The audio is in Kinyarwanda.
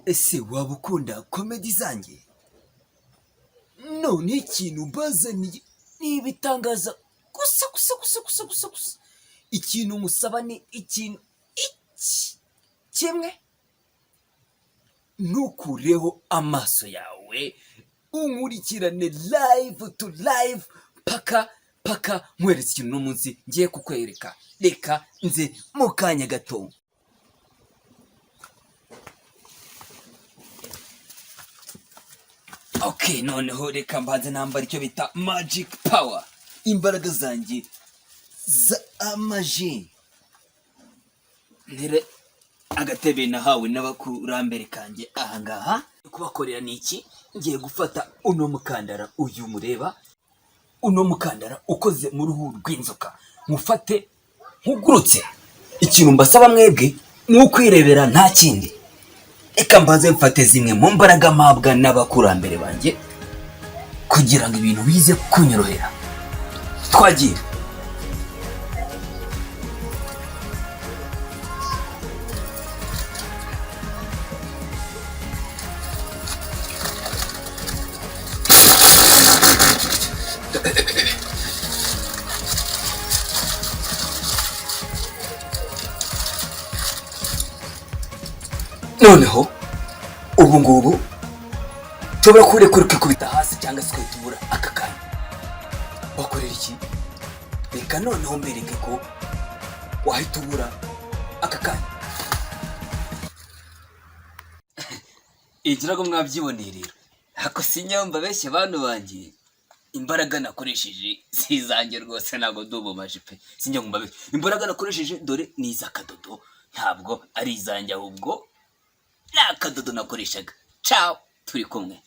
Ese waba ukunda comedy zanjye? None ikintu mbazaniye ni ibitangaza gusa gusa gusa gusa gusa gusa. Ikintu musaba ni ikintu iki kimwe, ntukureho amaso yawe, unkurikirane live to live paka paka nkweretse ikintu uno munsi ngiye kukwereka. Reka nze mu kanya gato. Ok, noneho reka mbanze nambara icyo bita magic power, imbaraga zanjye za amaji. Ntere agatebe nahawe n'abakurambere kanjye ahangaha. Kubakorera ni iki? Ngiye gufata uno mukandara uyu mureba, uno mukandara ukoze mu ruhu rw'inzoka, mufate nkugurutse. Ikintu mbasaba mwebwe ni ukwirebera, nta kindi. Reka mbanze mfate zimwe mu mbaraga mpabwa n'abakurambere banjye kugira ngo ibintu bize kunyorohera. Twagiye. Noneho ubu ngubu nshobora kurekura ukikubita hasi cyangwa se ugahita ubura aka kanya. Bakorera iki? Reka noneho mbereke ko wahita ubura aka kanya. Igira ngo mwabyiboneye rero, ako sinyamba benshi bantu banjye, imbaraga nakoresheje si izanjye rwose, ntabwo ndubumaje pe, sinjya ngo mbabeshye. Imbaraga nakoresheje dore ni iz'akadodo, ntabwo ari izanjye, ahubwo ni akadodo nakoreshaga. Ciao, turi kumwe.